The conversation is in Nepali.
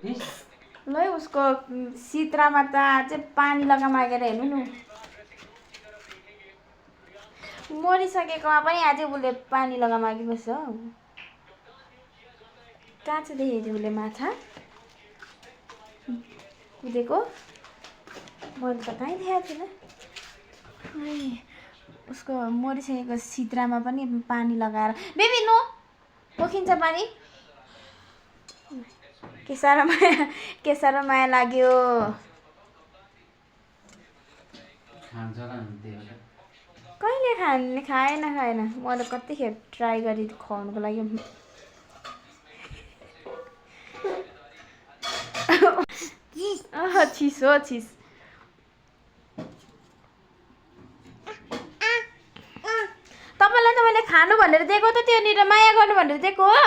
ल उसको सित्रामा त चाहिँ पानी लगामागेर हेर्नु न मरिसकेकोमा पनि अझै उसले पानी लगामागी बस्छ कहाँ चाहिँ देखेको थियो उसले माछा कुदेको मैले त कहीँ देखाएको थिइनँ उसको मरिसकेको सित्रामा पनि पानी लगाएर बेबी नो पोखिन्छ पानी के साह्रो माया लाग्यो कहिले खाएन मैले कतिखेर ट्राई गरी खुवाउनुको लागि चिस हो चिस तपाईँलाई त मैले खानु भनेर दिएको त त्योनिर माया गर्नु भनेर दिएको हो